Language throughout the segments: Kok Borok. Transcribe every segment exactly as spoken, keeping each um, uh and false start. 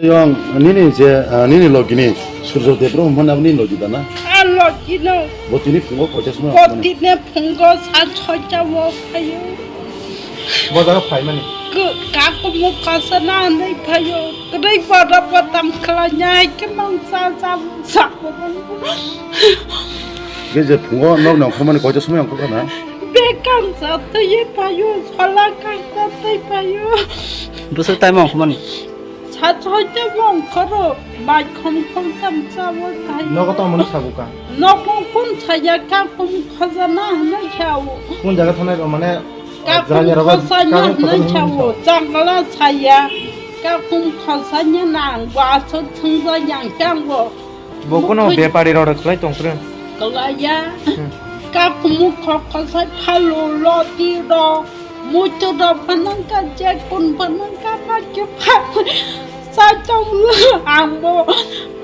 Yong, nini je, ah, nini logini Surjo Debbarma hwnmani abo nini logi da na? A logi no. Bo tini phungo koita sumai Bo tini phungo sa soita o phaio. Bo jaga phaimani? Kakumu kosa na nai phaio. Krai bada badam khlai nai ke mang sa sa sa. Ge je phungo nok nang khormani koita sumai ang khorkha na? Bekang sa tei phaio, sola kang sa tei phaio. Bwswk time ang khormani? Sa soita bong khoro, bai khom khom tam sa bo thai. Nogo tongmani sabuka? Nogo kun saya ka kum khajana hwnwi sao. Kun jaga thanai rw mane, Ka kum jranya rogo khosanya ka kum hwnwi khajana sao. Hwnwi sao. Changla saya. Ka kum khosanya nang bo aswk thwngja yang chang bo. Bo kuno bepari rok khlai tong phre. Khlaiya. Hmm. Ka kumu kho khosai phalo loti rok. Muitu rok phanang ka je kun phanang ka ma ke pha. Sa tong ang bo.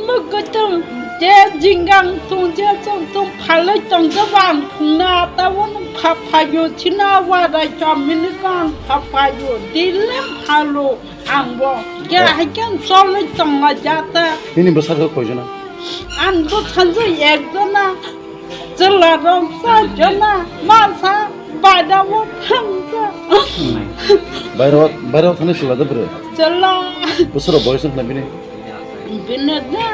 Mukutu je jingang tung je tong tong phalai tong je bang phungna ta won pha pha yo china wa rai cha mini kang pha pha yo dilam phalo. Ang bo, khe hai khe ang cholni tongma jata. Nini bwsajwk koijona? Ang bwsajwk ekjona, chwla rok sajona, masa baida o thangsa. Bairo, bairo thani chwla de bwrwi? Chwla. Bwswk boyos wngkha bini? Bini de,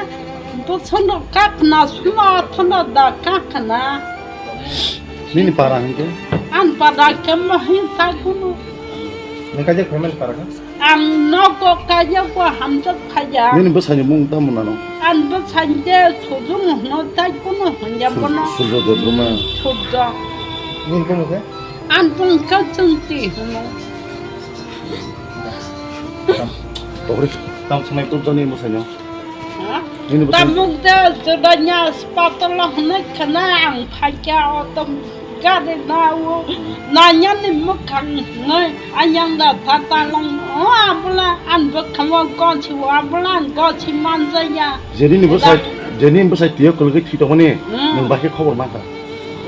bwsano kakna suma thana da kakna. Nini para hwnkhe? Ang para khe mahi ta kuno. Nini kaijak phaimani para khe? Ang nogo kaiya bo hamjak phaiya. Nini bwsaini mung tamo nano? Ang bwsai de Sujung hwno tai kuno hwnya bono. Surjo Debbarma. Surjo. Nini kuno khe? Ang bung khe Jyoti hwno. Tokri tam sanai tu jani bwsaino. Ha? Nini bwsai. Tamuk de jodanya hospital hwno khna ang phaikya o tom. Gari na o, nanyani mwkhang nai, ayang da tha ta long, o abula, ang bwkhamo gosi o, abula ang gosi manjaya. Jeni ni bwsai, jeni ni bwsai tiyo kulgwi thwi tongmani, hmm, nwng bai khe khobor mankha.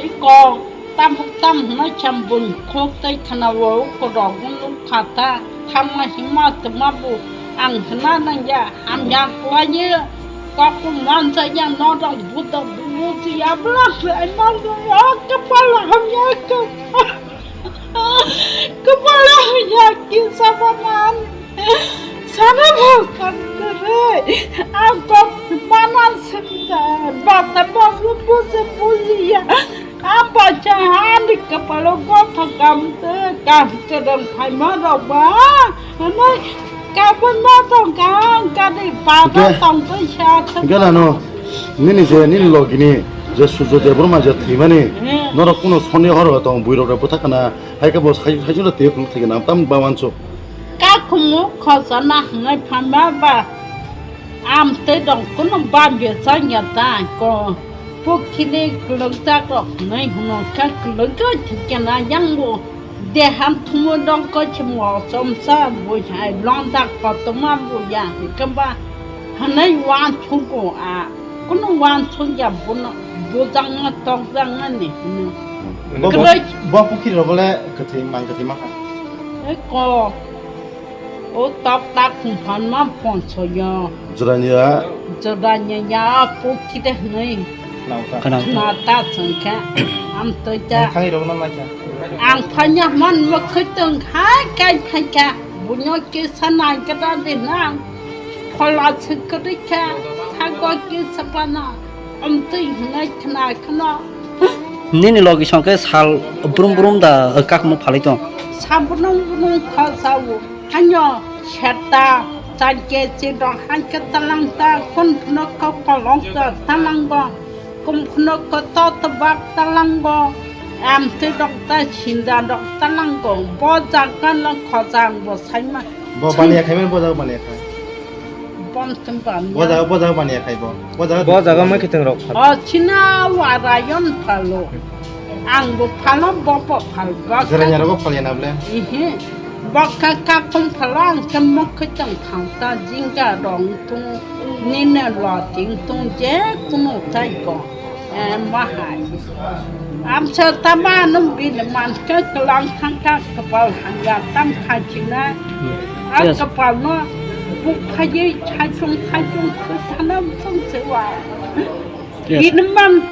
Iko, tabuk tam hwnwi cham bun khok tei khna o, kodok nuk kha ta, thangma hima twma bu, ang hwna nangya, hamya kwlaiyo. Kok mansa yang nodong buta buti ya belas ai mansa ya kepala hamya ke kepala hamya ki sabanan sana bukan kere aku mana senda bata babu buta buti ya. Apa cahan di kepala gua thakam te kah kedang phaima rok ba. Anai kabun ma tong kang kadi pata tong te sha. Gana no. Nini je nini logini je Surjo Debbarma je thimani. Hmm. Norok kuno soni horo tong buirok re bwtha kana. Hai ka bo sai sai jora te kun thigana tam ba manso. Ka khumu khosana hangai phaima ba. Am te dong kuno ba be sanya ta ko. Pukhini kwlwngjakrok hwnwi hwnwi khe kwlwngwi thwikhe na yang bo dehan thumo dongkho se mosom sa bui hai longdak kotorma bo ya hwnkhe ba hwnwi uansukgo a kunu uansukya bono bujakma tokjakmani hwnwi. Bo, bo, kwrwi. Bo pukhiri rok le kwthwi mang kwthwi ma kha. Eko. O tok tak khum phan ma pon so yo. Jranya. Jranya ya pukhiri de hwnwi. Khna ta song kha. Am toi ta. Ang thani rok no lai kha. Ang phanya man mo khoi tong khai kai khai kha. Bunyo ke sa nai ka da de na. Khola se ka de kha. Sa go ke sa pa na. Amtwi hwnwi khna kheno. Nini logi song khe sal brum brum da kakmuk phalwi tong? Sal brum brum kha sao. Hanyo serta char kechi dong hankhe talang ta, kun phunuk kha kolong ta talang bo, kum phunuk kha to tobak talang bo, amtwi dok ta sinda dok talang bo, bo jaga no khojang bo saima. Bo baniya khaimani bo jaga baniya khai. Bom tun bam. Bo jaga, bo jaga baniya khai bo. Bo jaga. Bo jaga mai khiteng rok phal. O china warayon phalo. Ang bo phalo bo bo phal ba. Jeranya rogo phalya na ble. Ihi. Bo kha ka kum phalo ang ke mok khiteng thang ta jingga rong tung nine lo ting tung je kunu tai ko. Eh, mahai. Amsa tama nung bini man ke kelang thangka kepal hangga tam khachina. Hmm. Ang kepal no Buk khaye chaichung chaichung khosana bung sewa. Yes. Ini man